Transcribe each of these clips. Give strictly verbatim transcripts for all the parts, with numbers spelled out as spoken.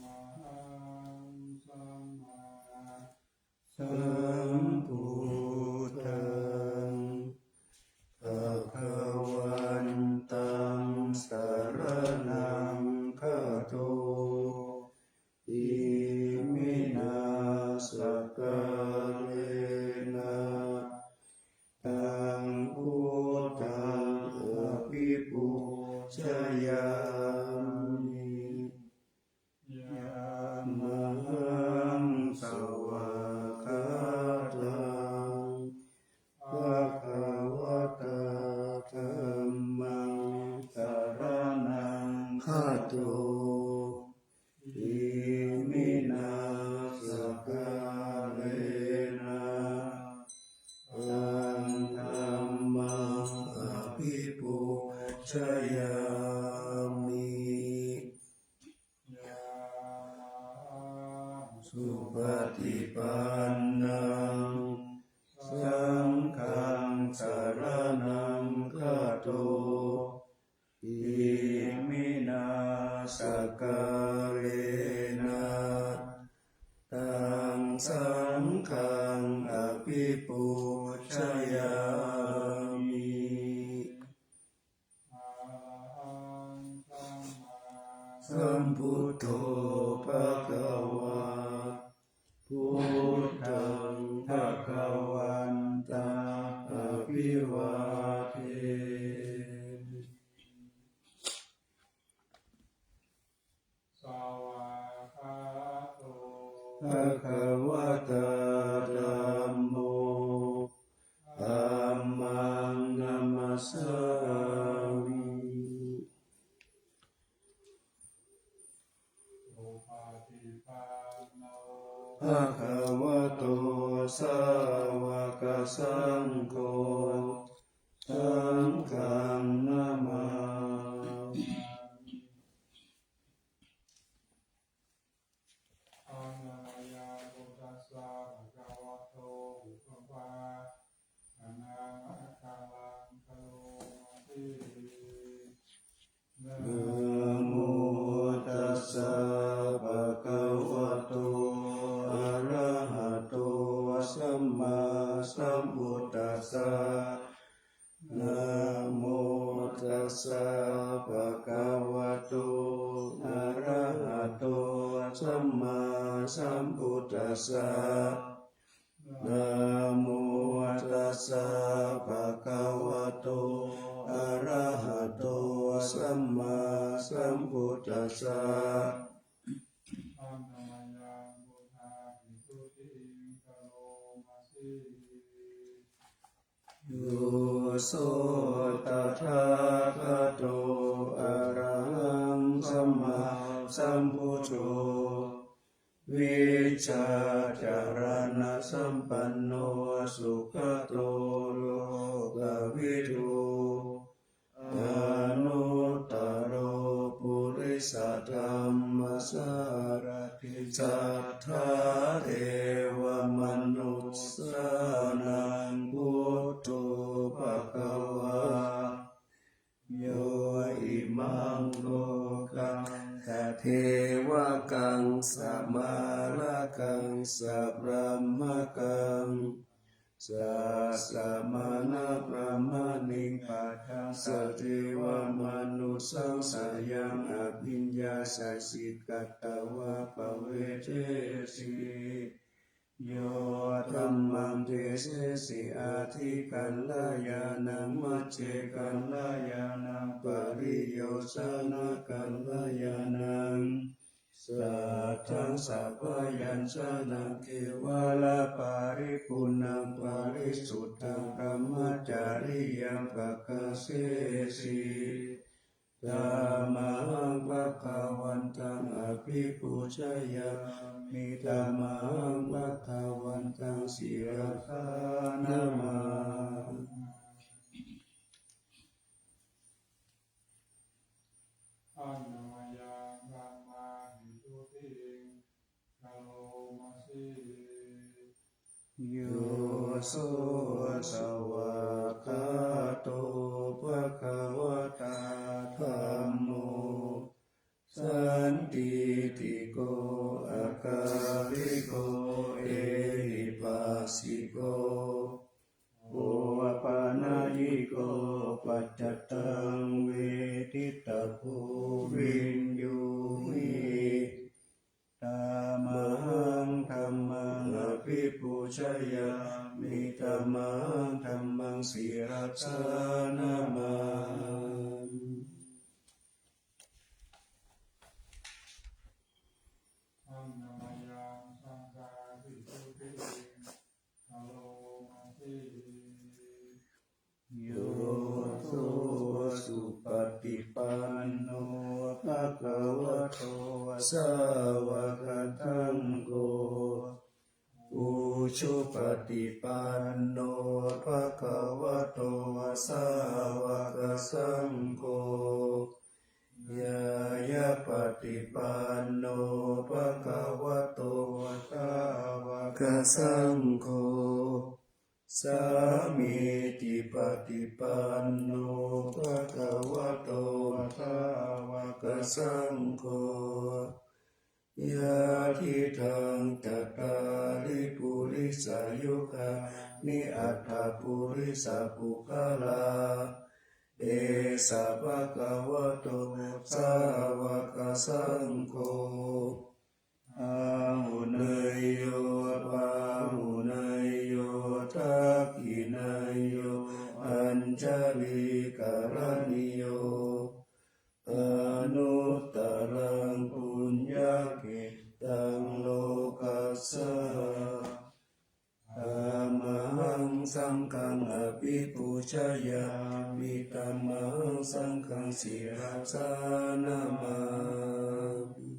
Yamahaṃ sammāsambuddhaṃ bhagavantaṃ saraṇaṃ gato. Iminā sakkārena taṃ buddhaṃ abhipūjayāmi. Yamahaṃ svākkhātaṃ bhagavatā dhammaṃ saraṇaṃ gato. Iminā sakkārena taṃ dhammaṃ abhipūjayāmi. Yamahaṃ supaṭipannaṃ saṅghaṃ saraṇaṃ gato. Iminā sakkārena taṃ saṅghaṃ abhipūjayāmi. Arahaṃ sammāsambuddho bhagavā, buddhaṃ bhagavantaṃ abhivādemi. Svākkhāto bhagavatā dhammo, dhammaṃ namassāmi. Supaṭipanno bhagavato sāvakasaṅgho, saṅghaṃ namāmi. Handa mayaṃ buddhassa bhagavato pubbabhāganāma ādarānaṃ karomāsi. Namo tassa bhagavato arahato sammāsambuddhassa. Namo tassa bhagavato arahato sammāsambuddhassa. Namo tassa bhagavato arahato sammāsambuddhassa. Handa mayaṃ buddhavistutiṃ karomāsi. Yo so tathāgato arahaṃ sammāsambuddho, vijjācaraṇasampanno sugato lokavidū, anuttaro purisadammasārathi satthā devamanussānaṃ buddho bhagavā. Yo imaṃ lokaṃ sadevakaṃ samārakaṃ sabrahmakaṃ sassamaṇabrāhmaṇiṃ pajaṃ sadevamanussānaṃ sayaṃ abhiññāya sikkhitvā pavedesi. Yo dhammaṃ desesi atthi kalyāṇaṃ majjhe kalyāṇaṃ pariyosāna kalyāṇaṃ Saddaṃ sabyañjanaṃ kevalaparipuṇṇaṃ parisuddhaṃ brahmacariyaṃ pakāsesi. Tamahaṃ bhagavantaṃ abhipūjayāmi. Tamahaṃ bhagavantaṃ sirasā namāmi. Annamayaṃ brahmavisuddhiṃ karomasi. Yo so svākkhāto bhagavatā dhammo sandiṭṭhiko akāliko ehipassiko opanayiko paccattaṃ veditabbo viññūhi. Tamahaṃ dhammaṃ abhipūjayāmi. Tamahaṃ dhammaṃ sirasā namāmi. Annamayaṃ saṅghavisuddhiṃ karomasi. Yo so supaṭipanno bhagavato sāvakasaṅgho, ujupaṭipanno bhagavato sāvakasaṅgho, ñāyapaṭipanno bhagavato sāvakasaṅgho, sāmīcipaṭipanno bhagavato sāvakasaṅgho, yadidaṃ cattāri purisayugāni aṭṭha purisapuggalā, esa bhagavato sāvakasaṅgho, āhuneyyo pāhuneyyo dakkhiṇeyyo añjalikaraṇīyo, anuttaraṃ puññakkhettaṃ lokassāti. Tamahaṃ saṅghaṃ abhipūjayāmi. Tamahaṃ saṅghaṃ sirasā namāmi.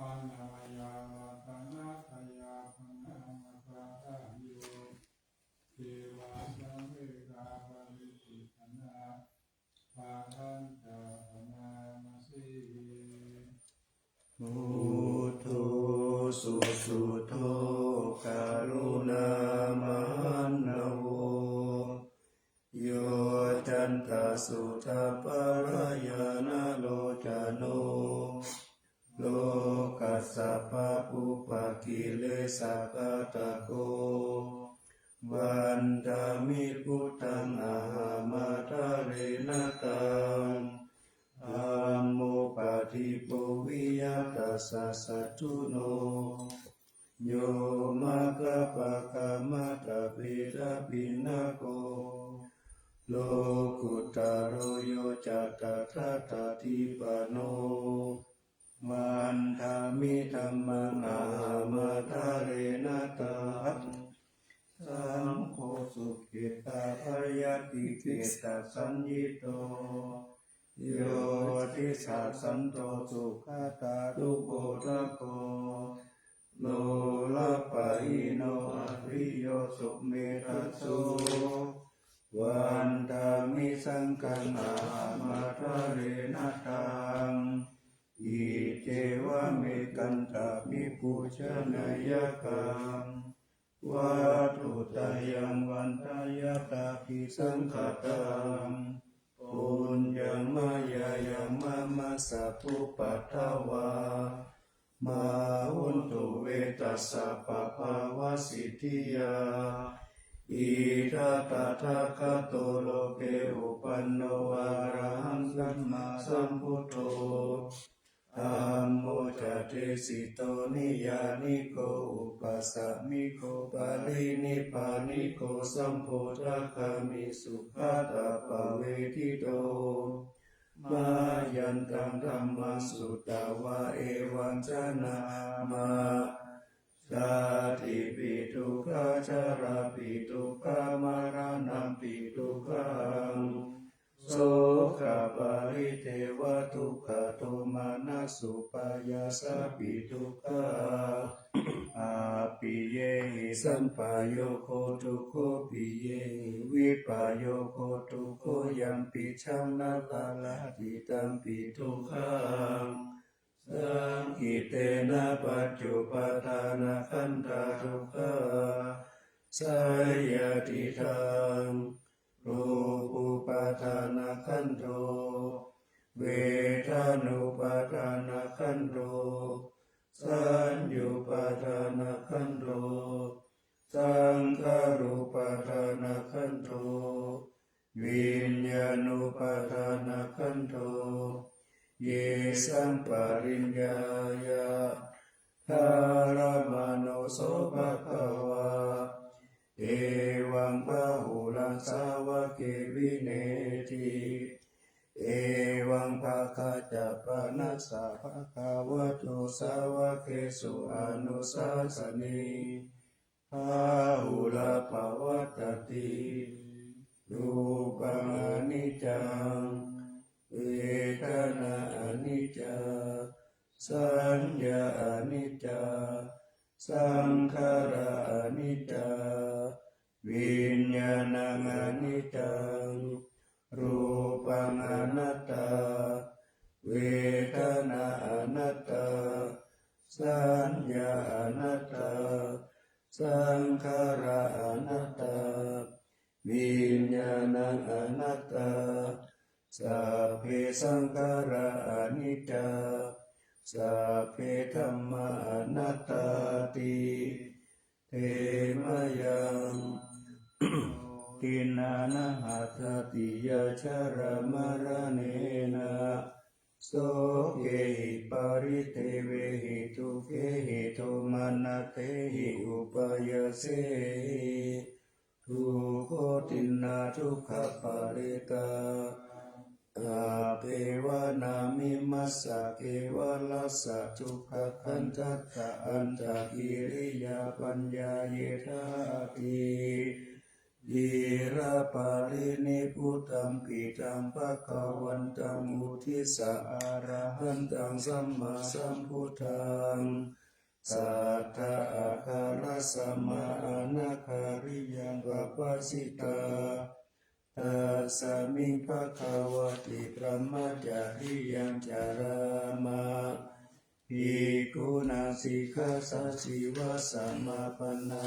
Annamayaṃ ratanattayabhaṇāma sādāyo, devā saṃvegaparisuddhā, bhagañca bhaṇāma se. Buddho susuddho karuṇāmahaṇṇavo, yoccantasuddhaparañāṇalocano, lokassa pāpūpakilesaghātako, vandāmi buddhaṃ ahamattarena taṃ. Dhammo padīpo viya tassa satthuno, yo maggappakkamatabhedabhinnako, lokuttaro yo ca tathāgatādhipano, vandāmi dhammaṃ ahamattarena taṃ. Saṅgho sukhetabayātiketasaññito, yo disā santo sugatānugodako, lolappahīno ariyo sumedhaso, vandāmi saṅghaṃ ahamattarena taṃ. Iccevamekantāpi pūjanīyaṃ vatthuttayaṃ vandeyyatāpi saṅkhātaṃ, puññaṃ mayā yaṃ mama sabbupaddavā, mā hontu ve tassa pāpāvasiddhiyā. Idha tathāgato loke uppanno arahaṃ sammāsambuddho, Dhammo ca desito niyyāniko upasamiko parinibbāniko sambodhagāmi sugatāpavejjito. Mayantaṃ dhammaṃ sutvā evaṃ janāma: jātipi dukkhā jarāpi dukkhā maraṇampi dukkhaṃ sokaparidevadukkhadomanassupāyāsāpi dukkhā. Appiyehi sampayogo dukkho piyehi vippayogo dukkho yampicchaṃ na labhati tampi dukkhaṃ. Saṅkhittena pañcupādānakkhandhā dukkhā. Seyyathīdaṃ: rūpūpādānakkhandho, vedanūpādānakkhandho, saññupādānakkhandho, saṅkhārupādānakkhandho, viññāṇupādānakkhandho. Yesaṃ pariññāya dharamāno so bhagavā evaṃ bahulaṃ sāvake vineyyati. Evaṃ bhāgā ca panassa bhagavato sāvakesu anussāsanī bahulā pavattati. Rūpaṃ aniccaṃ, vedanā aniccā, saññā aniccā, saṅkhārā aniccā, viññāṇaṃ aniccaṃ. Rūpaṃ anattā, vedanā anattā, saññā anattā, saṅkhārā anattā, viññāṇaṃ anattā. Sabbe saṅkhārā aniccā, sabbe dhammā anattāti. Te mayaṃ tiṇṇannamatthattiyā jarāmaraṇena sokehi paridevehi dukkhehi domanassehi upāyāsehi. Dukkho tiṇṇā dukkhaparetā appeva nāmimassa kevalassa dukkhakkhandhassa antakiriyāpaññāyedhāti. Ciraparinibbutampi taṃ bhagavantaṃ uddissa arahantaṃ sammāsambuddhaṃ satthā āgatasmā anaghariyaṃ pabbajitā. Tasmiṃ bhagavati brahmacariyaṃ carāma bhikkhūnaṃ sikkhāsājīvaṃ samāpannā.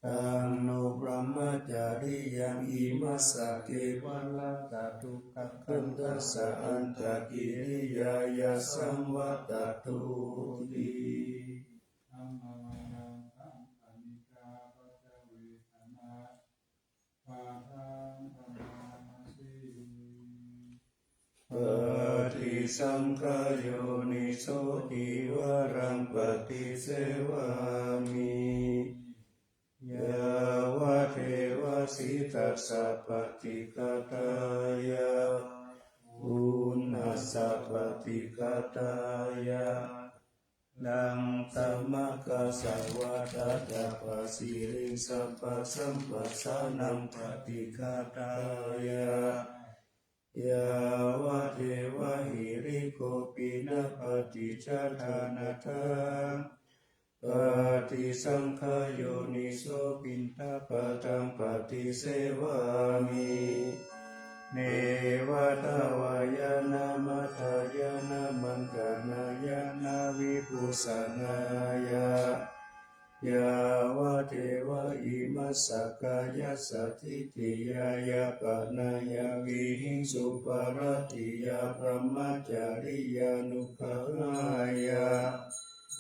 Taṃ no brahmacariyaṃ imassa kevalassa dukkhakkhandhassa antakiriyāya saṃvattatūti. Dhammavaraṃ saṅghamhī ca paccavejjanā padaṃ tamāsi. Paṭisaṅkhā yoniso cīvaraṃ paṭisevāmi. Yāvadeva sītassa paṭighātāya, uṇhassa paṭighātāya, laṅkāmakāsavā tātapasiriṃsapasamphassānaṃ paṭighātāya, yāvadeva hirikopinapaṭicchādanatthaṃ. Paṭisaṅkhā yoniso piṇḍapātaṃ paṭisevāmi. Neva davāya na madāya na maṇḍanāya na vibhūsanāya, yāvadeva imassa kāyassa ṭhitiyā yāpanāya vihiṃsuparatiyā brahmacariyānuggahāya,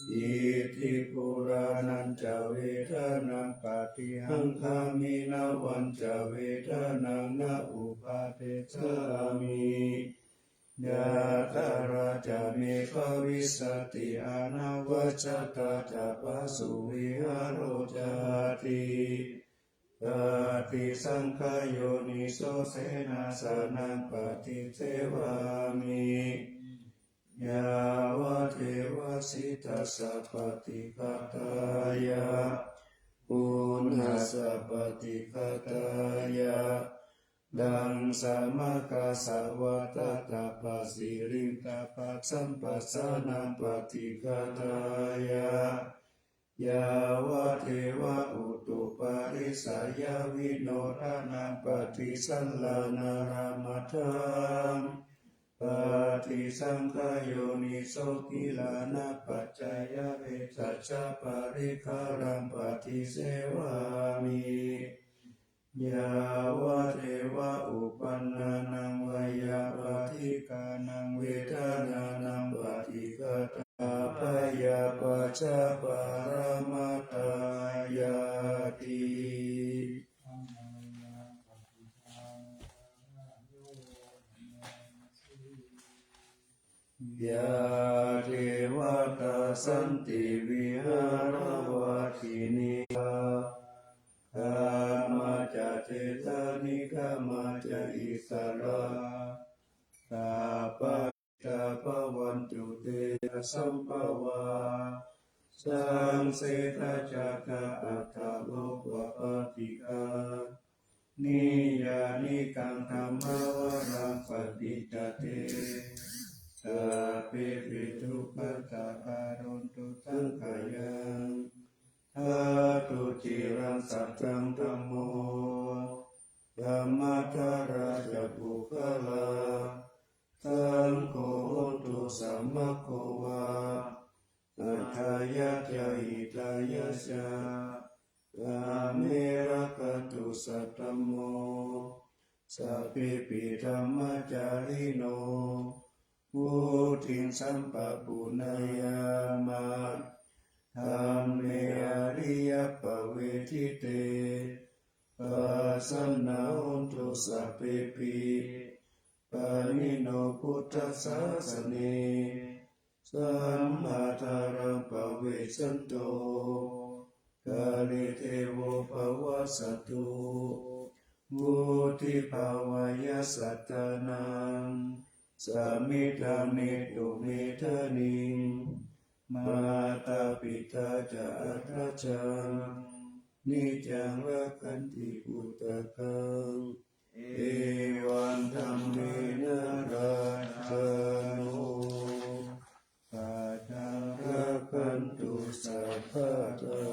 iti purāṇañca vedanaṃ paṭihaṅkhāmi navañca vedanaṃ na uppādessāmi. Yātrā ca me bhavissati anavajjatā ca phāsuvihāro cāti. Paṭisaṅkhā yoniso senāsanaṃ paṭisevāmi, yāvadeva sītassa paṭighātāya, uṇhassa paṭighātāya, daṃsamakassavātātapasiriṃsapasamphassānaṃ paṭighātāya, yāvadeva utuparissayavinodanaṃ paṭisallānārāmatthaṃ. Paṭisaṅkhā yoniso gilānapaccayabhesajjaparikkhāraṃ paṭisevāmi, yāvadeva uppannānaṃ veyyābādhikānaṃ vedanānaṃ paṭighātāya, bhayapajjā paramatāyāti. Yā devatā santi vihāravāsinī, gāmā ca desā nigamā ca issarā, sappāṇintā bhavantu te. Yathāsambhavā saṃsedajātā athavopapātikā, niyyānikaṃ dhammavaraṃ paṭicca te, sabbepi dukkhassa karontu saṅkhayaṃ. Ṭhātu ciraṃ sataṃ dhammo, dhammaddharā ca puggalā, saṅgho hotu samaggo va, atthāya ca hitāya ca. Amhe rakkhatu saddhammo, sabbepi dhammacārino, vuḍḍhiṃ sampāpuṇeyyāma, dhamme ariyappavedite. Pasannā hontu sabbepi, pāṇino buddhasāsane, sammā dhāraṃ pavecchanto, kāle devo pavassatu. Vuḍḍhibhāvāya sattānaṃ, samiddhaṃ netu medaniṃ, mātā pitā ca atrajaṃ, niccaṃ rakkhanti puttakaṃ, evaṃ dhammena rājāno, pajaṃ rakkhantu sabbadā.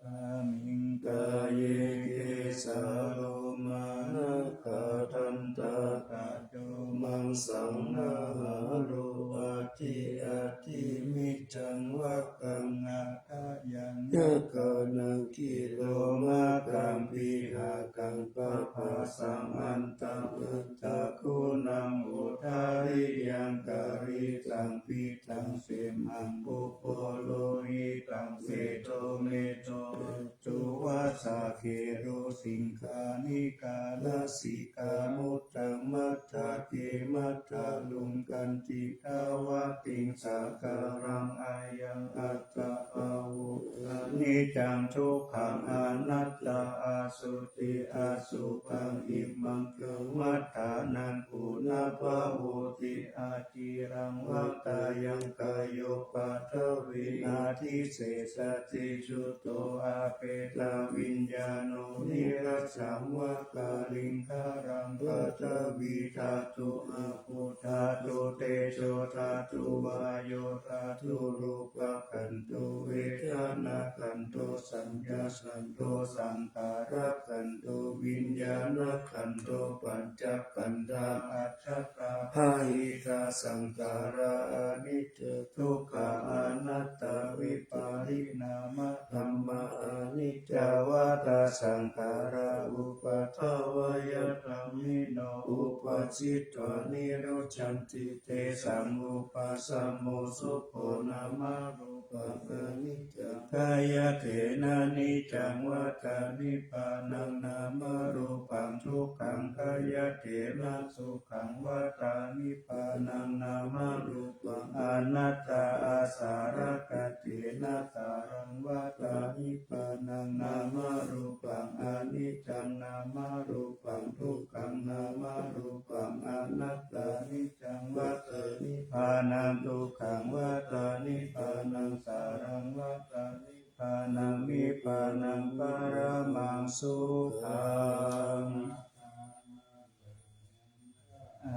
Asmiṃ kāye kesā lomā nakhā dantā taco maṃsaṃ nahārū aṭṭhī aṭṭhimiñjaṃ vakkaṃ hadayaṃ nakhānaṃ kilomakaṃ pīhakaṃ pabhasaṃ antaṃ aṇḍakuṇaṃ udariyaṃ kalitaṃ pittaṃ semhaṃ pubbo lohitaṃ sedo medo racco vassa kheḷo siṅghāṇikā lasikā muttaṃ matthake matthaluṅganti dvātiṃsakaraṃ ayaṃ atta pavo aniccaṃ dukkhaṃ anattā asuci asubhaṃ imaṃ kammadānaṃ punabbhavoti aciraṃ vata yaṃ kāyo paṭhaviṃ adhisessati chudo apetaviññāṇo nirajjaṃ va kaliṅgaraṃ paṭhavīdhātu apo dhātu tejodhātu vāyodhātu rūpakkhandho vedanākkhandho saññākkhandho saṅkhārakkhandho viññāṇakkhandho pañcakkhandhā ajjhattā bahiddhā saṅkhārā aniccā dukkhā anattā vipariṇāmadhammā aniccā vata saṅkhārā uppādavayadhammino uppajjitvā nirujjhanti tesaṃ vūpasamo sukho nāma rū aniccaṃ, khayathena niccaṃ vata nibbānaṃ nāmarūpaṃ dukkhaṃ, khayathe na sukhaṃ vata nibbānaṃ nāmarūpaṃ anattā, asarakkhathena saraṃ vata nibbānaṃ nāmarūpaṃ aniccaṃ nāmarūpaṃ dukkhaṃ nāmarūpaṃ anattā, niccaṃ vata nibbānaṃ dukkhaṃ vata nibbānaṃ saraṃ vata nibbānaṃ, nibbānaṃ paramaṃ sukhaṃ.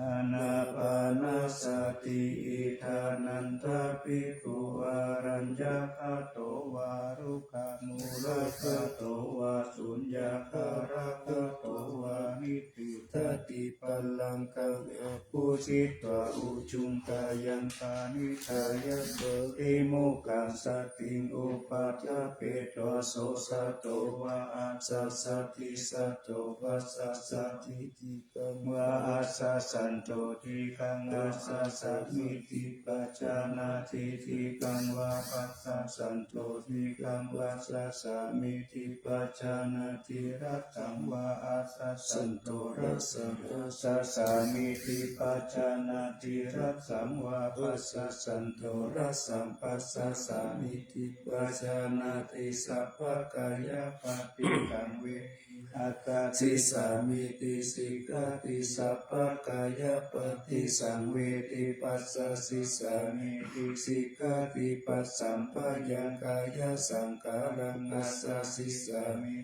Ānāpānasati. Idha nanda bhikkhū araññagato vā rukkhamūlagato vā suññāgāragato vā nibbindati pallaṅkaṃ abbhujitvā ujuṃ kāyaṃ paṇidhāya pāṭimokkhaṃ satiṃ upaṭṭhapetvā so satto vā asassati, satto passassati, dīghaṃ vā asassanto dīghaṃ asassamiti pajānāti, dīghaṃ vā passassanto dīghaṃ passassami ti pajānāti, hrasaṃ vā asassanto hrasaṃ asassamiti pajānāti, hrasaṃ vā passassanto hrasaṃ passassamiti pajānāti, sabbakāyapaṭisaṃvedī asasissamiti sikkhati, sabbakāyapaṭisaṃvedī passasissamiti sikkhati, passamphayaṃ kāyasaṅkhāraṃ asasissami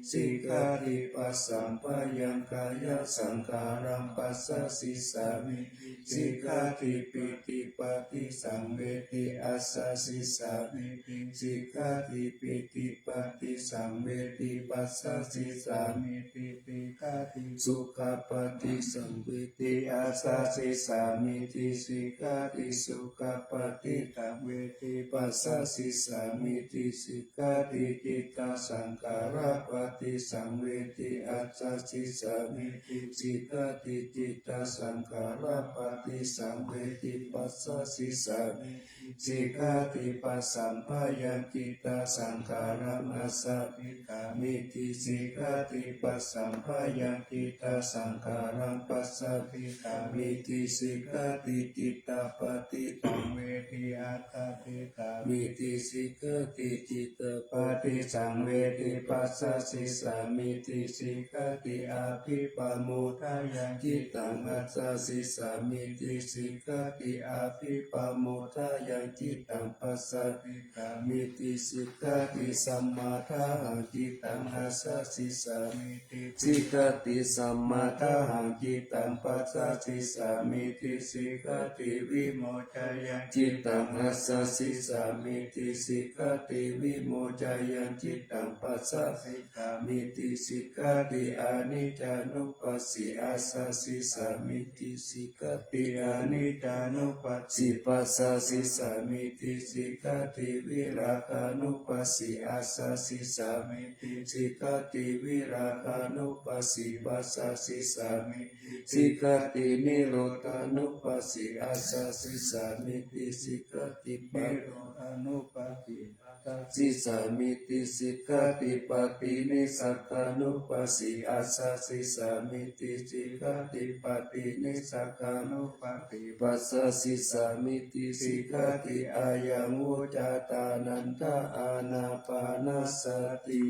sikkhati, passamphayaṃ kāyasaṅkhāraṃ passasissami sikkhati, pītipaṭisaṃvedī asasissamiti sikkhati, pītipaṭisaṃvedī passasissamiti sikkhati, sukhapaṭisaṃvedī asasissamiti sikkhati, sukhapaṭisaṃvedī passasissamiti sikkhati, cittasaṅkhārapaṭisaṃvedī asasissamiti sikkhati, cittasaṅkhārapaṭisaṃvedī passasissamiti sikkhati, passamphayaṃ cittasaṅkhāraṃ asasissamiti sikkhati, passamphayaṃ cittasaṅkhāraṃ passasissamiti sikkhati, cittapaṭisaṃvedī asasissamiti sikkhati, cittapaṭisaṃvedī passasissamiti sikkhati, abhippamodayaṃ cittaṃ asasissamiti sikkhati, abhippamodayaṃ cittaṃ passasissamiti sikkhati, sammadāhaṃ cittaṃ asasissamiti sikkhati, sammadāhaṃ cittaṃ passasissamiti sikkhati, vimoccāyaṃ cittaṃ asasissamiti sikkhati, vimoccāyaṃ cittaṃ passasissamiti sikkhati, aniccānupassī asasissamiti sikkhati, aniccānupassī passasissamiti sikkhati, virāgānupassī asasissamiti sikkhati, virāgānupassī passasissamiti sikkhati, nirodhānupassī asasissamiti sikkhati, nirodhānupassī passasissamiti sikkhati, paṭinissagganupassī asasissamiti sikkhati, paṭinissagganupassī passasissamiti sikkhati, ayaṃ vuccatā nanda ānāpānasati.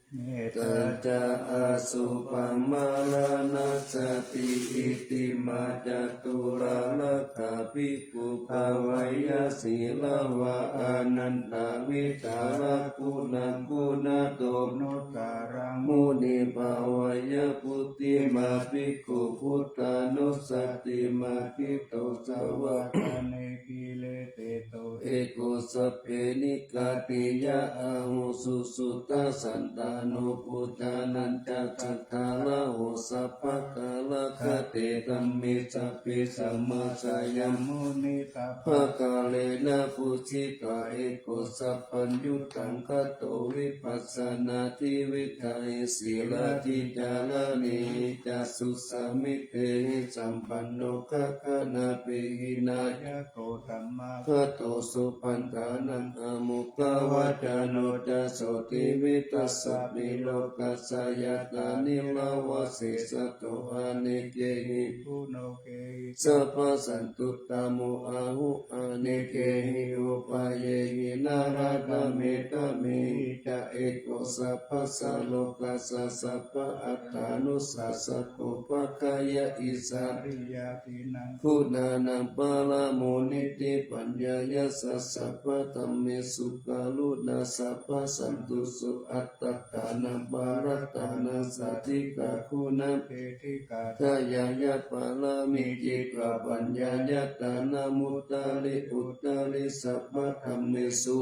Mettañca asubhaṃ maraṇasati. Itimā catulālākkā bhikkhū bhāveyya sīlavā anantavidhālaguṇaguṇadoso nussaraṃ muni bhāveyya. Phuṭṭhimā bhikkhū buddhānussatiṃ abhijjhagā vane girisikharataṭe bhikkhusaṅghe nikattiyā āhuṃ susuddhā. Sattānubuddhānañca saddhāraho sabbakālagate dhamme sabbe samādaya muni sabbakālena pūjitā, ekosabbaññutaṅgato vipassanādīvidhāhi sīlādhicāraṇehi ca susamitehi sampanno gaganābhidhāya ko sammāgato supaṇṇānaṃ āmukhvacano ca sotthi vicakkhaṇo ca yathā niravā seṭṭho anekehi sabbasantuttamo āhu anekehi upāyehi narāgaṃ medhamehi ca eko sabbassa lokassa sabba attānussasako pagghāya issariyā guṇānaṃ paramāṇoti paññāya ca sabbadhammesu karuṇā sabbasantuso attattānaṃ parattānaṃ sādhikā guṇā dāyāya pāramī cittapaññāya dānamuttari uttari sabbadhammesu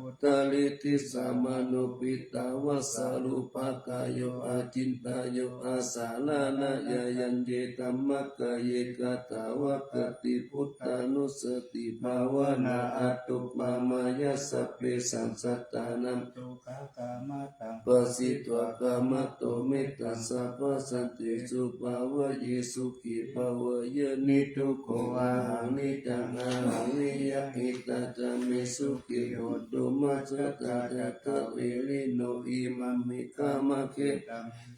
uttariddhi samāno piṭṭhāvā sārūpakāyo acintayyo asaraṇayañce dhammakāye katvāna buddhānussatibhāvanā anuppamāya sabbesaṃ sattānaṃ dukkhaṃ khamatha passitva khamato mettaṃ sabbasantesu bhāvaye sukhī bhava ya niddukho ahaṃ niccaṃ ahaṃ viya hitatā ca me sukhī hontu majjhattā ca dvāraseṭṭho imaṃ me khamake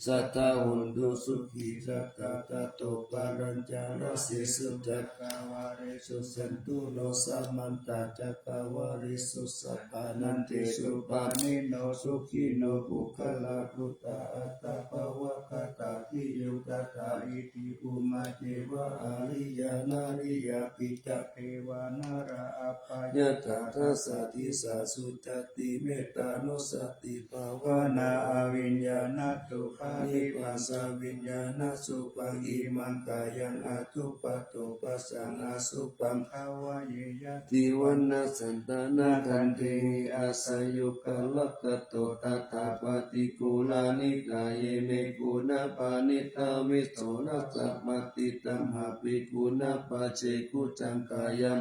sadā hontu sukhī sadā tato palañca rasesu cakkavāḷesu santuno samantā cakkavāḷesu sabbāṇaṃ desesu pāṇino sukhino puggalā buddhā aṭṭhā pavatthatāti yo tathā iti ummā ceva ariyā nariyā picca devā narā apayatthatthā disāsu cati mettānussatibhāvanā abhiññānasupati passa viññānasupati imaṃ kāyaṃ ajupato passaṃ asubhaṃ bhāvaye ya divaṃ nassantāna khantihi asayukarakkato tathā paṭikūlā nikāye me guṇā paṇītā visorasā paṭiṭṭhā bhikkhūnaṃ paccekucchaṃ khāyaṃ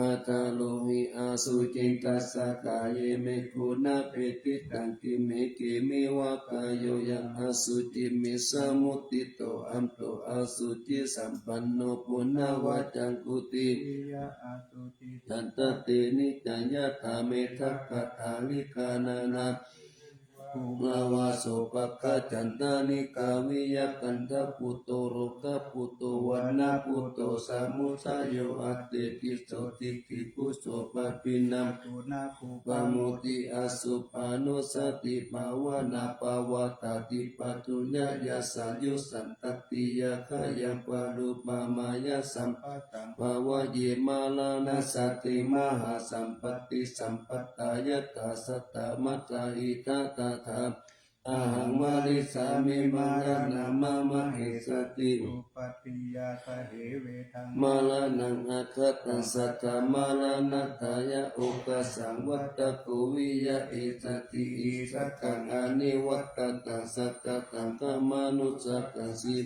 athārohi asuciṃ tassa khāye me guṇā petiṭṭhaṃ khemhi khemhi va kāyo yaṃ asuciṃ me samuṭṭhito anto asucisampanno puṇṇavacaṃ kuṭi assa te niccaṃ yathā me dakkhaṭṭhā likkhanānā puggalā vāsopakaccantanikā viya kaṇṭaputto rogaputto vaṇṇaputto samudayo attekiso diṭṭhibhujū pavīnaṃ pamoti asubhānussatibhāvanā pavattati pāturayasayo santatiyā khayaṃ paruppamāya sampadaṃ bhāvaye maraṇasāti mahāsampattisampadaṃ yathā saddamattā idha tadā ahaṃ marissāmi maraṇaṃ mama essati maraṇaṃ aggattaṃ sadā maraṇatthāya oghassaṃ vattha kho viya essati issakaṃ anivajjataṃ sattataṃ khamānu sakaṃ sī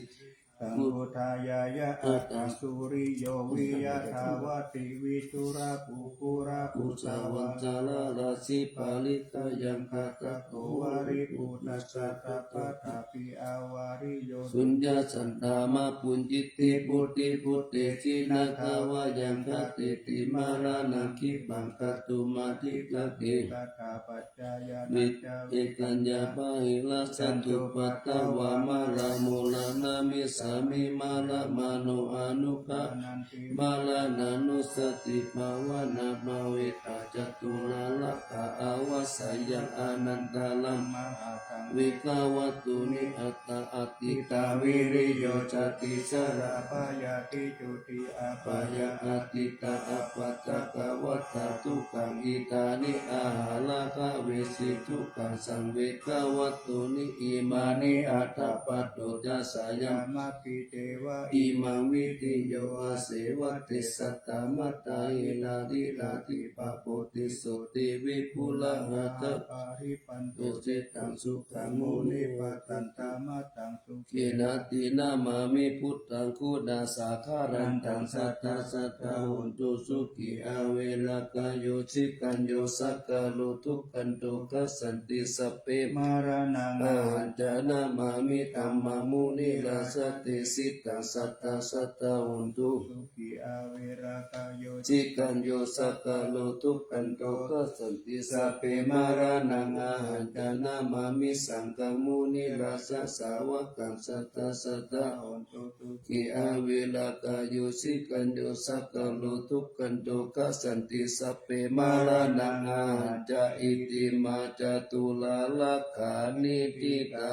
saṃ udāya ya attaṃ suriyo viya dhavati viṭū ra pugghū ra kusā vañca rājī parittayaṃ gahaṇo varipuṇṇassa tapatā pi avariyo suññā saddhammaṃ puññiddhi bhūti bhūte jinā dvāyaṃ gahetti maraṇaṃ khippaṃ kātumatthikate sadā paccayattañca vikaññā pahīnā santupaddavā maraṇo maraṇaṃ maraṇamissāmi maraṇamāno anuggah maraṇānussatibhāvanā bhāvitā caturāgaṃ avassayaṃ anantaṃ vekkhavatthūni aṭṭha atītā viriyo cati jarā byādhi juti apāyā atītā appaṭikavatā dukkhā iddhāni aharagavesi dukkhasaṃ vekkhavatthūni imāni aṭṭha paṭo ca sayam Kiceva imaṃ vidhiyū āsevatte satta mattā hirādhirādhipā potti sotthi vipulā aṭṭhapāripantositaṃ sukhaṃ munivattantamatthaṃ sukhena dinamāmi buddhaṃ guṇāsagaraṃ taṃ sadā sadā hontu sukhī averā kāyo cikañño sakalo dukkhanto gacchanti sabbe maraṇaṃ ahañca namāmi dhammaṃ munirājadesitaṃ sadā sadā hontu sukhī averā kāyo cikañño sakalo dukkhanto gacchanti sabbe maraṇaṃ ahañca namāmi saṅghaṃ munirājasāvakaṃ sadā sadā hontu sukhī averā kāyo cikañño sakalo dukkhanto gacchanti sabbe maraṇaṃ ahañca. Iti mā caturāgā nikkhitā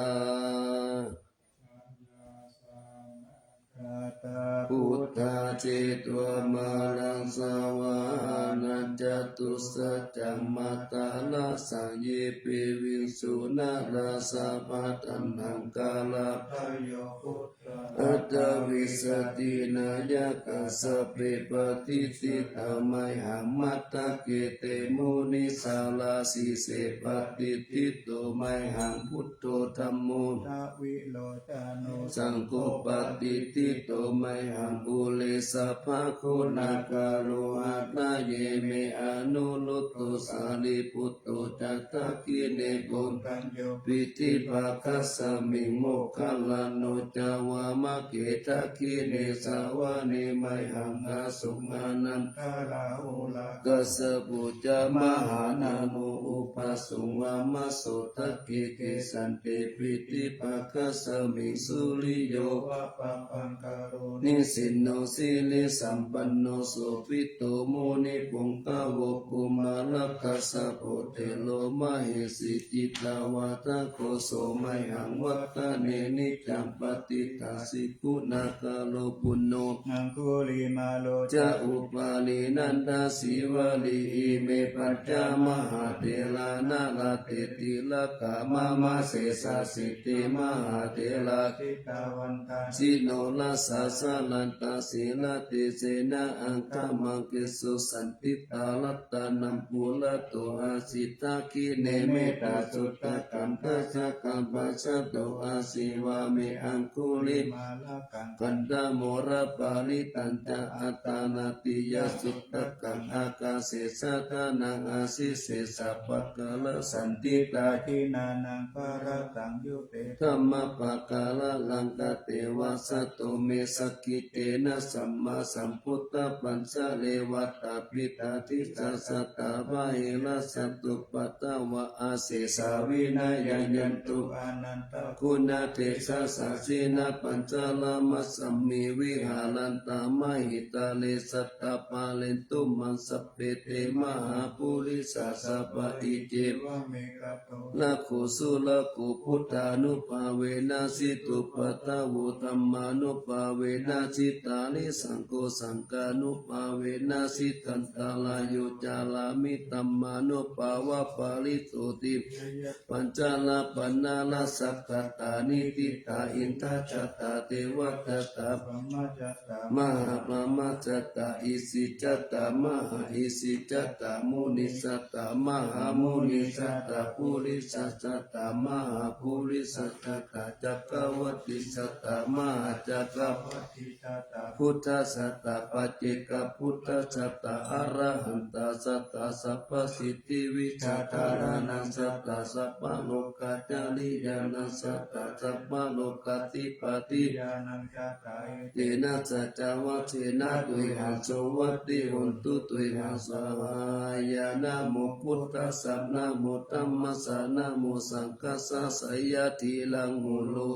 buddhā jetvā māraṃ savāhanaṃ catusaccāmatarasaṃ ye piviṃsu narāsabhā. Taṇhaṅkarādayo buddhā aṭṭhavīsati nāyakā sabbe patiṭṭhitā mayhaṃ matthake te munissarā. Sīse patiṭṭhito mayhaṃ buddho dhammo dvilocano saṅgho patiṭṭhito mayhaṃ ure sabbaguṇākaro. Hadaye me anuruddho sārīputto ca dakkhiṇe koṇḍañño piṭṭhibhāgasmiṃ moggallāno ca vāmake. Dakkhiṇe savane mayhaṃ āsuṃ ānandarāhulā kassapo ca mahānāmo ubhāsuṃ vāmasotake. Kesante piṭṭhibhāgasmiṃ suriyo va pabhaṅkaro nisinno sirisampanno sobhito munipuṅgavo. Kumārakassapo thero mahesī cittavādako so mayhaṃ vadane niccaṃ patiṭṭhāsi guṇākaro. Puṇṇo aṅgulimālo ca upālī nandasīvalī ime pañca mahātherā nalāṭe tilakā mama. Sesāsīti mahātherā jitavantāsi norasā jalantā sīlatejena aṅgamaṅgesu saṇṭhitā. Ratanaṃ purato āsi dakkhiṇe mettasuttakaṃ dhajaggaṃ pacchato āsi vāme aṅgulimālakaṃ khandhamoraparittañca āṭānāṭiyasuttakaṃ ākāse chadanaṃ āsi sesā pākārasaṇṭhitā. Jinānaṃ pārantaṃ yute dhammapākāralaṅkate vasato me sakiccena sammāsambuddhapañjare. Vātapittādisañjātā bāhirajjhattupaddavā asesā vinayaṃ yantu anantaguṇatejasā. Jinapañjaramajjhamhi viharantā mahītale sadā pālentu maṃ sabbe te mahāpurisāsabhā. Iccevam me kato rāhulā buddhānubhāvena jitupaddavo dhammānubhāvena jitārisaṅgho saṅghānubhāvena jitantarāyo carāmi dhammānubhāvapālito. Tiya pañjara paṇṇara saṅkhattā niṭṭhitā indajātā devajātā brahmajātā mahābrahmajātā isijātā mahāisijātā munijātā mahāmunijātā purisajātā mahāpurisajātā cakkavattijātā mahācakkavattijātā buddhajātā paccekabuddhajātā arahantā jātā sabbasiddhivijjādharānaṃ jātā sabbalokacāriyānaṃ jātā sabbalokādhipatiyānaṃ jātā etena saccavajjena tuyhaṃ suvatthi hotu. Tuyhaṃ svāhāya. Namo buddhassa, namo dhammassa, namo saṅghassa. Jayasiddhi hotu.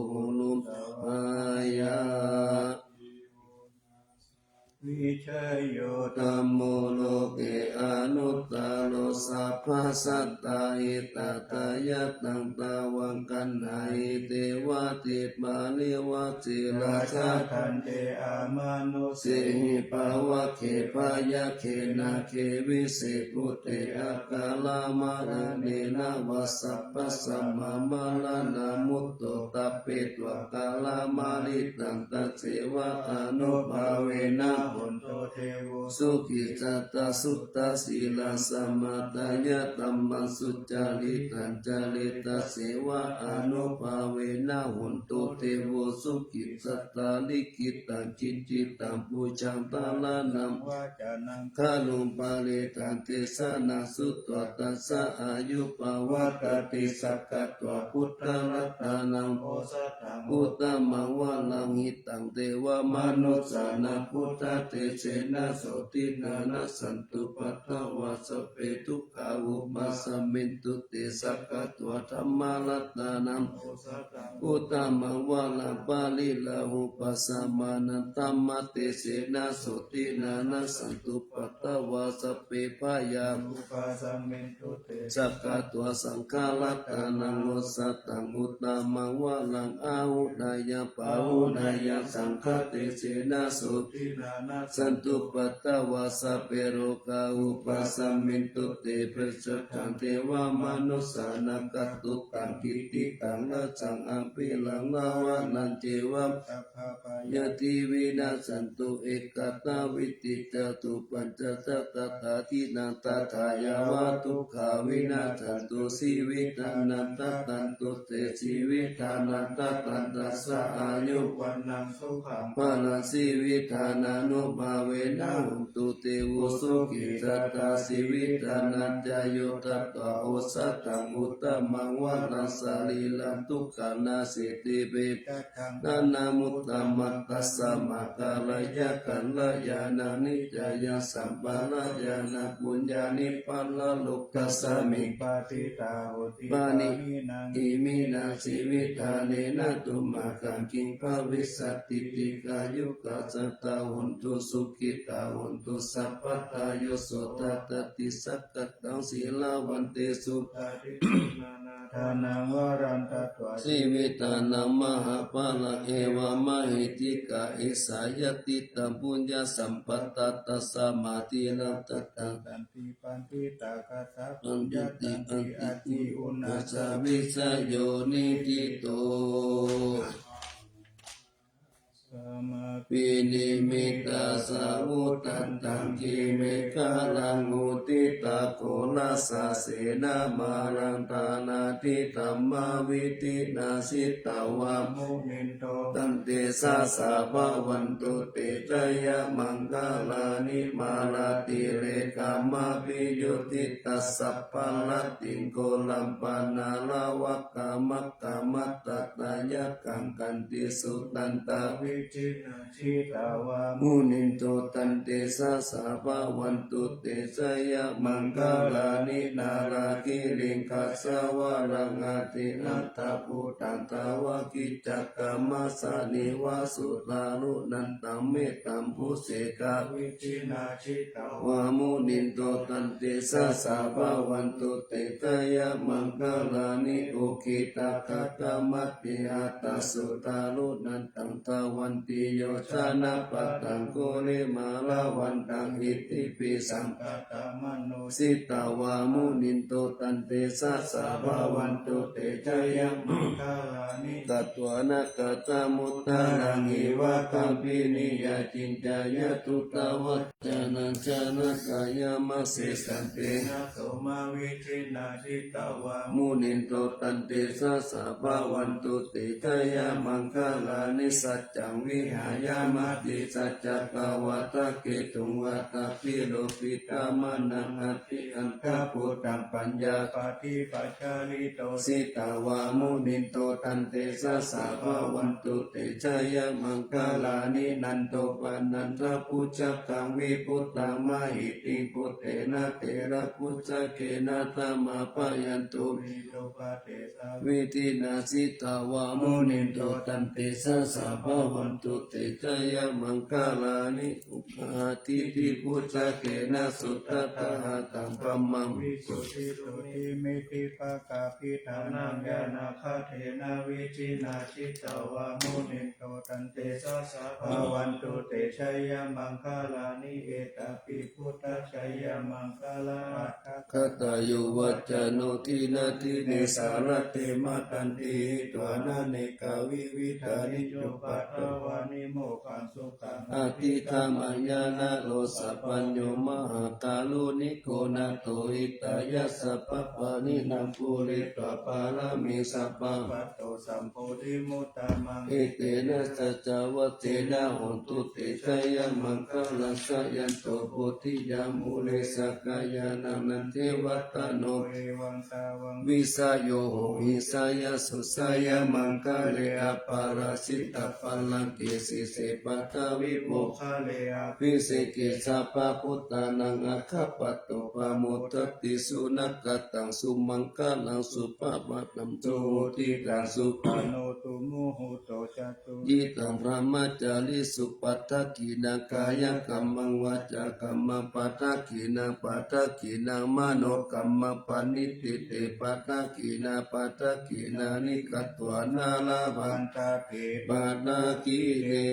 Svāhāya. Vijayo dhammo loke anuttaro sabbasattāhitatthāya taṃ tvaṃ gaṇhāhi devadipālivacchirājā. Daṇḍe amanussehi pāvake byagghe nāge vise bhūte akālamaraṇena vā sabbasmā maraṇā mutto tappetvā kālamāritaṃ tasseva ānubhāvena hotu devo sukhī satthā suddhasīlā samaṇadhāya dhammaṃ sucaritaṃ care tasseva ānubhāvena hotu devo sukhī satthā likkhitaṃ cintitaṃ pūjaṃ dhāraṇaṃ vācanaṃ garuṃ parittaṃ desanaṃ sutvā tassa āyu pavaḍḍhatīti. Sakkatvā buddharatanaṃ osathaṃ uttamaṃ varaṃ hitaṃ devamanussānaṃ buddhatejena sotthinā nassantupaddavā sabbe dukkhā vūpasamentu te. Sakkatvā dhammaratanaṃ uttamaṃ varaṃ pariḷāhūpasamanaṃ dhammatejena sotthinā nassantupaddavā sabbe bhayā vūpasamentu te. Sakkatvā saṅgharatanaṃ osathaṃ uttamaṃ varaṃ āhuneyyaṃ pāhuneyyaṃ saṅghatejena sotthinā nassantupaddavā sabbe rogā vūpasamentu te. Paccattaṃ devamanussānaṃ kattukaṃ kittitaṃ rajaṃ aperaṃ ravanañceva sabbabhayādi vinassantu ekadā vitti ca dubbacca ca tathādinnā. Tathā yāva dukkhā vinassantu jīvitanaṃ tadantu te jīvitanaṃ tadantassā āyu vaṇṇaṃ sukhaṃ balaṃ jīvitadānubhāvena hotu devo sukhī satthā. Jīvitanañca yo datvā osathaṃ uttamaṃ varaṃ sarīraṃ dukkhā nasīti petānamuttamaṃ tasmā kālāya kalyāṇaṃ niyyāya sampādāya puññāni paralokasmiṃ patiṭṭhā hoti pāṇinaṃ iminā jīvitadinā tumhākaṃ kiṃ bhavissati. Dīghāyukā sattā hontu sukhitā hontu sabbadā. Yo sottha atthi sakkataṃ sīlavantesu dānaṃ varaṃ datvā jīvitadaṃ mahapphalaṃ evammahiddhikā esa yadidaṃ puññasampadā tasmā dīhaṃ dadaṃ. Santi paṇḍitā katā puññatantī ati uṇhassa vijayo niṭṭhito. Samāpinimiddasāvudhantaṃ girimekhalaṃ uditaghorasasenamāraṃ dānādidhammavidhinā jitavā munindo tantejasā bhavantu te jayamaṅgalāni. Mārātirekamabhiyujjhitasabbarattiṃ ghorampanāḷavakamakkhamathaddhayakkhaṃ khantīsudantavidhinā jitavā munindo tantejasā bhavantu te jayamaṅgalāni. Nāḷāgiriṃ gajavaraṃ atimattabhūtaṃ dāvaggicakkamasanīva sudāruṇantaṃ mettambusekavidhinā jitavā munindo tantejasā bhavantu te jayamaṅgalāni. Ukkhittakhaggamatihatthasudāruṇantaṃ dhāvantiyojanapathaṅgulimālavantaṃ iddhībhisaṅkhatamano jitavā munindo tantejasā bhavantu te jayamaṅgalāni. Katvāna kaṭṭhamudaraṃ iva gabbhinīyā ciñcāya duṭṭhavacanaṃ janakāyamajjhe santena somavidhinā jitavā munindo tantejasā bhavantu te jayamaṅgalāni. Saccaṃ vihāya matisaccakavādaketuṃ vādābhiropitamanaṃ atiandhabhūtaṃ paññāpadīpajalito jitavā munindo tantejasā bhavantu te jayamaṅgalāni. Nandopanandabhujagaṃ vibudhaṃ mahiddhiṃ puttena therabhujagena damāpayanto iddhūpadesavidhinā jitavā munindo tantejasā bhavantu te jayamaṅgalāni. Duggāhadiṭṭhibhujagena sudaṭṭhahatthaṃ brahmaṃ visuddhijutimiddhibakābhidhānaṃ ñāṇāgadena vidhinā jitavā munindo taṃ tejasā bhavatu te jayamaṅgalāni. Etāpi buddhajayamaṅgalaaṭṭhagāthā yo vācano dinadine sarate matandī hitvānanekavividhāni cupaddavāni mokkhaṃ sukhaṃ adhigameyya naro sapañño. Mahākāruṇiko nātho hitāya sabbapāṇinaṃ pūretvā pāramī sabbā patto sambodhimuttamaṃ. Etena saccavajjena hotu te jayamaṅgalaṃ. Jayanto bodhiyā mūle sakyānaṃ nandivaḍḍhano evaṃ tvaṃ vijayo hohi jayassu jayamaṅgale aparājitapallaṅke sīse paṭhavipokkhare abhiseke sabbabuddhānaṃ aggappatto pamodati. Sunakkhattaṃ sumaṅgalaṃ supabhātaṃ suhuṭṭhitaṃ sukhaṇo sumuhutto ca suyiṭṭhaṃ brahmacārisu padakkhiṇaṃ kāyakammaṃ vācākammaṃ padakkhiṇaṃ padakkhiṇaṃ manokammaṃ paṇidhī te padakkhiṇā padakkhiṇāni katvāna labhantatthe padakkhiṇe.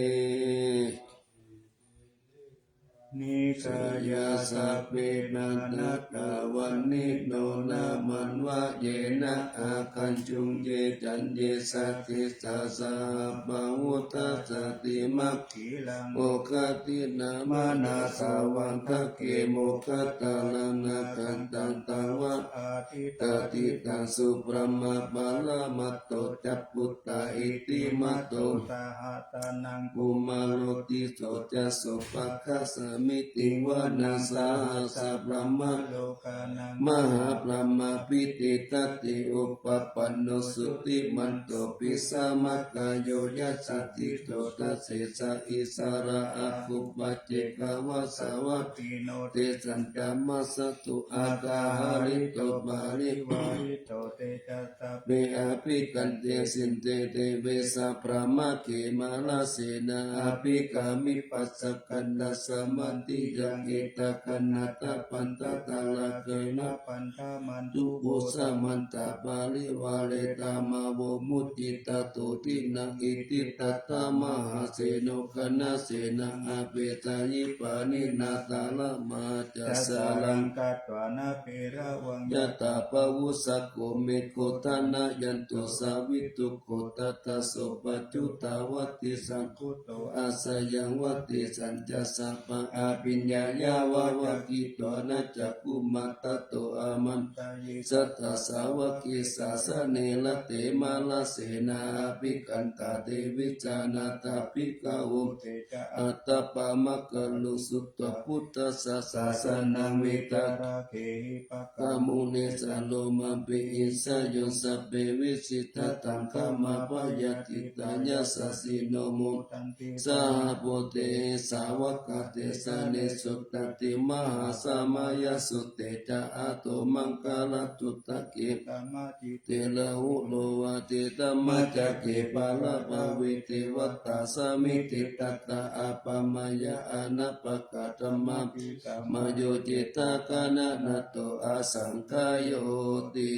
Nisāya sabbe nānattavaṇṇino nāmanvayena āgañchuṃ ye caññe sadisā saha bahudasāti mag khilaṃ oghatiṇṇamanāsavaṃ dakkhemoghataraṃ nāgantaṃ tvaṃ ādittadiṭṭhaṃ subrahmā paramatto ca puttā iddhimato saha sanaṅ kumāro tisso ca sopāga samitiṃ vanaṃ sahassaṃ brahmalokānaṃ mahābrahmābhitiṭṭhati. Upapanno jutimanto bhismākāyo yasassi so dasettha issarā āgū paccekavasavattino tesañca majjhato āga hārito parivārito te ca sabbe abhikkante. Sinde deve sabrahmake mārasenā abhikkāmi passa kaṇhassa mandiyaṃ etha gaṇhatha bandhatha rāgena bandhamatthu vo samantā parivāretha mā vo muñcittha sotthinnaṃ. Iti tattha mahāseno kaṇhasenaṃ apesayi pāṇinā talamāhacca saraṃ katvāna bheravaṃ yathā pāvussako megho thanayanto savijjuko tadā so paccudāvatti saṅku dho asayaṃvatti sañcassa pā abhiññāya vavakkhitvāna cakkhumā tato āmantayi satthā sāvake sāsane rate. Mārasenā abhikkantā te vijānātha bhikkhavo te ca ātappamakaruṃ sutvā buddhassa sāsanaṃ vītarāgehi pakkāmuṃ nesaṃ lomampi iñjayuṃ. Sabbe vijitasaṅgāmā bhayātītā yasassino modanti saha bhūtehi sāvakā te janesutāti. Mahāsamayasutte ca ātomaṅgalaṭṭhutake sammajjite rahulā vācī dhammacakke paṭhaviṃ devatā samitiṭṭhakā appamāya anappakā dhammābhi samayojitā gaṇanato asaṅkhāyoti.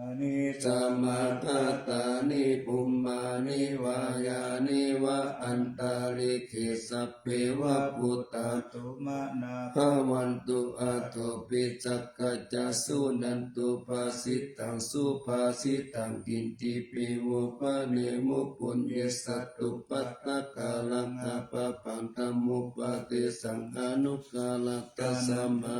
Ani samāgatāni bhummāni vā yāni va antalikkhe sabbeva bhūtā sumanā bhavantu athopi sakkacca suṇantu bhāsitaṃ subhāsitaṃ kiñcipi vo bhaṇemu puññe sattupakāraṃ appabaṃ dhammupadesaṃ anukārattha sammā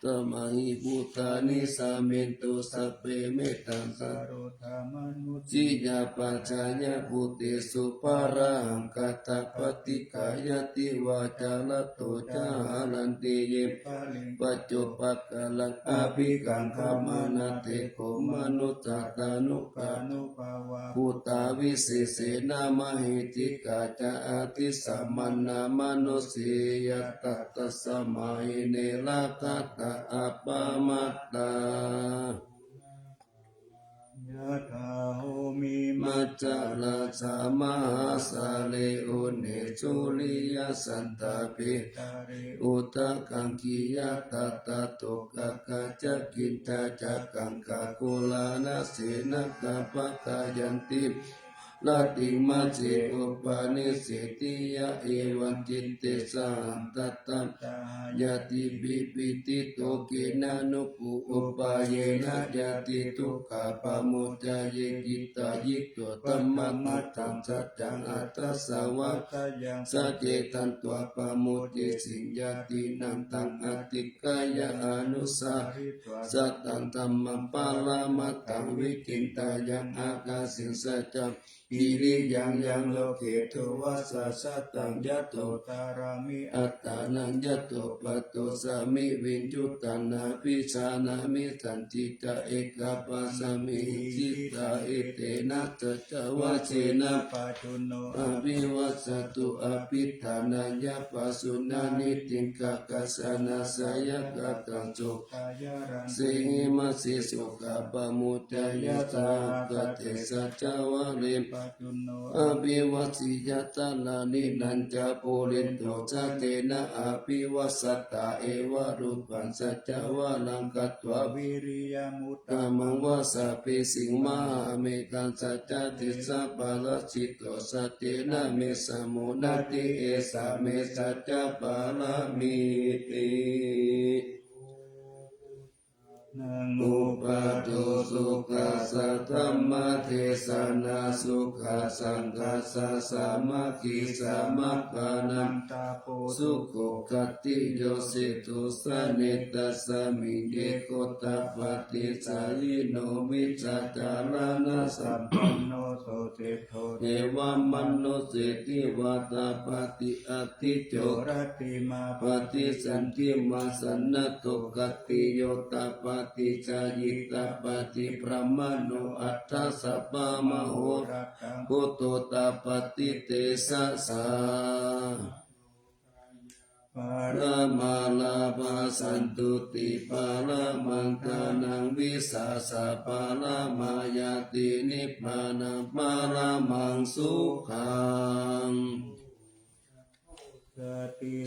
tamāhi bhūtāni sammintu sabbe mettaṃ karotha manussiyā pajāya bhūtesu pārahaṃ kathā paṭikkāyati vācālato ca haranti ye baliṃ paccupakāraṃ abhikaṅkhamanā te kho manussā tanukā nubhāvā bhūtā visesena mahiddhikā ca addisāmānā manussiyā. Tasmā hi ne rakkhatha appamattā. Yathā bhūmi maj Rājā mahāsāle, une suriyasandhāpe, udakaṅkhiya tathātokakkhiya, cintā ca kaṅkhakurāna senā, kappakāyanti rattiṃ majjhe upanissitiyā. Evamcitte sahaṃ tattha ñātibhi piṭṭhito, kena no upāyena ñāti dukkhā pamuccayeti. Ṭhāyito dhammamaddaṃ saccaṃ atthassa vācāyaṃ, sacce taṃ tvā pamucciṃsu ñātīnaṃ, taṃ adhikkāya anusāritvā, sataṃ dhammaṃ paramatthaṃ vichityāyaṃ, akāsiṃ saccaṃ viriyaṃ yaṃ loke, dvādasasattaṃ yato carāmi, attānaṃ yato paṭosmi, viññuttaṃ nābhijānāmi, sañcicca ekapaññāni, ṭhitā etena saccavajjena, pajjunno abhivajjatu, abhiṭhānāya pajjunā, niṭṭhitaṃ kassanaṃ seyyathākaṃsu, sehi mahessi, sokā pamuccayā, saha kace saccavajjena, pajjunno abhivajjeyya, saraṇīnañca purindo, saccena abhivajjati, evarūpaṃ saccavajjena, katvā viriyamuttamaṃ, vajjaggicakkamaṃ mahāmettaṃ, saccadesa parajito, saccena me samo natthi, esā me saccapāramīti. Naṃ upādo sukhassa dhammadesanā, sukhā saṅghassa sāmaggī, samaggānaṃ tapo sukho, khattiyo seṭṭho janetasmiṃ, ye gotapāti jhāyino, vijjācaraṇasampanno, so seṭṭho devamanussesivā. Tapati ādicco rattimābhāti, candimā sannaddho khattiyo, tapati jhāyī tapati brāhmaṇo, atha sabbamahorattaṃ buddho tapati tejasā. Paramā lābhā santuṭṭhī paramaṃ dhanaṃ, vissāsaparamā ñātī nibbānaṃ paramaṃ sukhaṃ.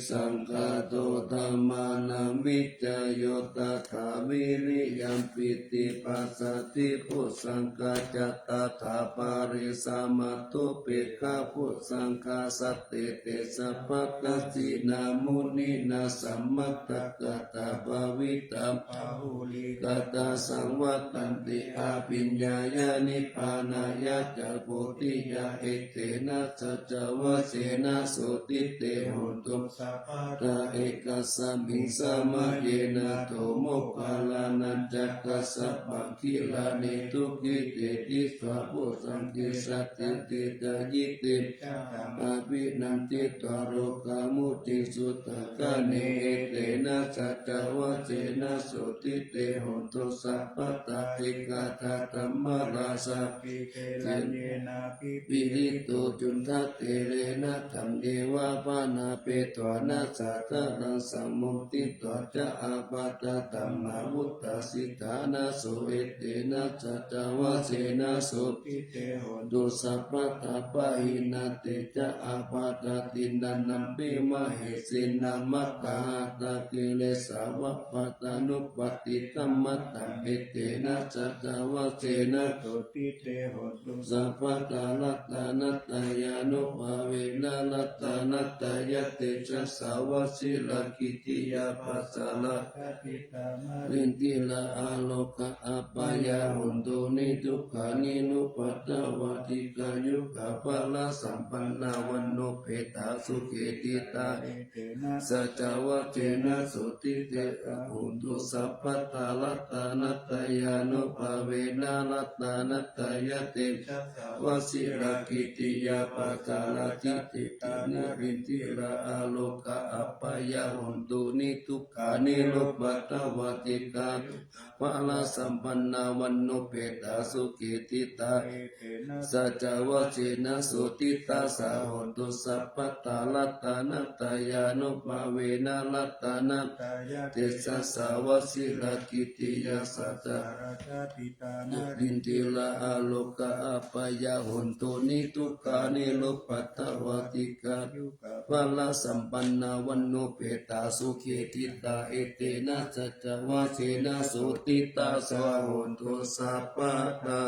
Saṅkhāto dhammānaṃ vicayo tathā, viriyampīti passaddhi bojjhaṅgā ca tathāpare, samādhupekkhabojjhaṅgā sattete sabbadassinā, muninā sammadakkhātā bhāvitā bahulīkatā, saṃvattanti abhiññāya nibbānāya ca bodhiyā. Etena saccavajjena sotthi te hotu sabbadā, ekasmiṃ samaye nātho moggallānañca kassapaṃ gilāne dukkhite disvā bojjhaṅge satta desayi. Te ca taṃ abhinanditvā rogā mucciṃsu taṅkhaṇe. Etena saccavajjena sotthi te hotu sabbadā, ekadā dhammarājāpi seyyathejjena pīḷito cundattherena, taññeva bhaṇāpetvāna sādaraṃ, sammoditvā ca ābādhā tamhā vuṭṭhāsi ṭhānaso. Etena saccavajjena sotthi te hotu sabbadā, pahīnā te ca ābādhā tiṇṇannampi mahesinaṃ, maggāhatakilesāva pattānuppattidhammataṃ. Etena saccavajjena sotthi te hotu sabbadā, ratanattayānubhāvena ratanattayatejasā, vajirakkhittiyā pajjarā jātittā mārīcirā, arogā apāyā hontu nidukkhā nirupaddavā, dīghāyukā balasampannā vaṇṇaṃ upetaṃ sukhī ṭhitā. Etena saccavajjena sotthi te hotu sabbadā, ratanattayānubhāvena ratanattayatejasā, vajirakkhittiyā pajjarā jātittā mārīcirā, arogā abyādo hontu niddukkho nirupādavā dīghāyukā balasampannā vaṇṇopetāsukhī diṭṭhā etena saccavajjena sotthi tassa hontu sabbadā. Ratanattayānubhāvena ratanattayatejasā vajirakkhittiyā satta rājapitā narindira arogā abyādo hontu niddukkho nirupādavā dīghāyukā balasampannā vaṇṇopetāsukhī diṭṭhā etena saccavajjena sotthi tassa hontu sabbadā.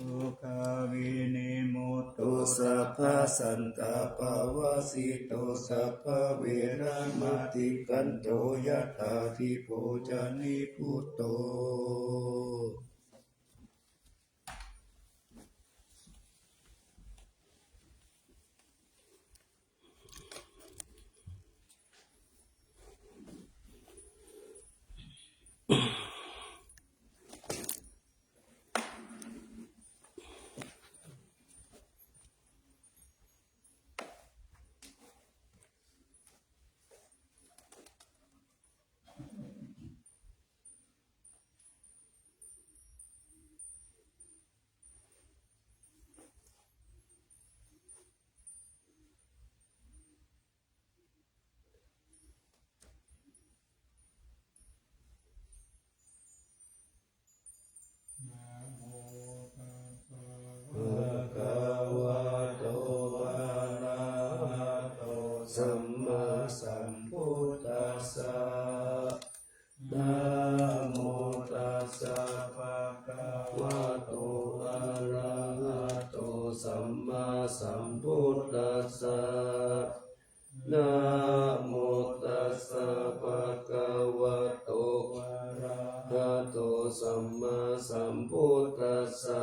Dukkhavinimutto sabbasantāpavajjito sabbaveramatikkanto yathādhi bhojanibhutto. Namo tassa bhagavato arahato sammāsambuddhassa. Namo tassa bhagavato arahato sammāsambuddhassa. Namo tassa bhagavato arahato sammāsambuddhassa.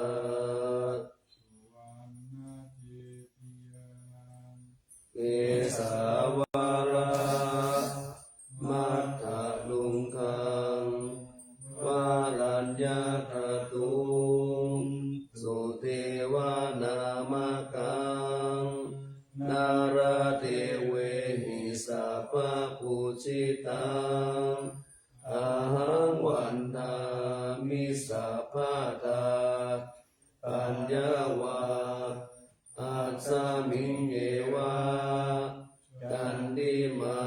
Kesavaramāttarungaṃ varaññātaduṃ sudevanāmakhaṃ nāḷādevehi sabbapūjitaṃ ahaṃ vandāmi sabbadā. Paññā vā asmiṃ yeva candimā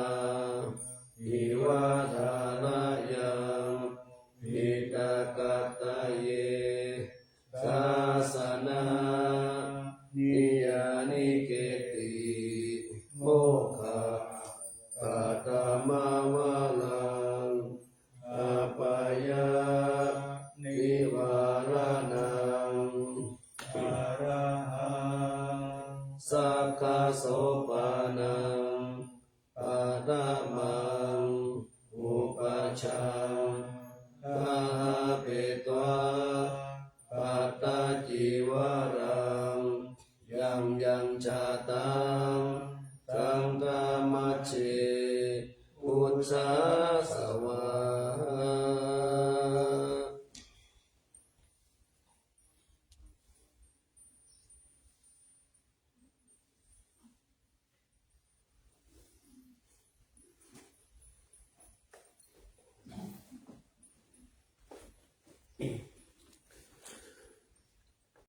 iva thārayaṃ diṭṭhakāttaye sāsanaṃ niyyāniketti mokkhapatham avaraṃ apāyanivāraṇaṃ. Arahaṃ sakyasopaṇaṃ paṭhamaṃ upajjhaṃ gahapetvā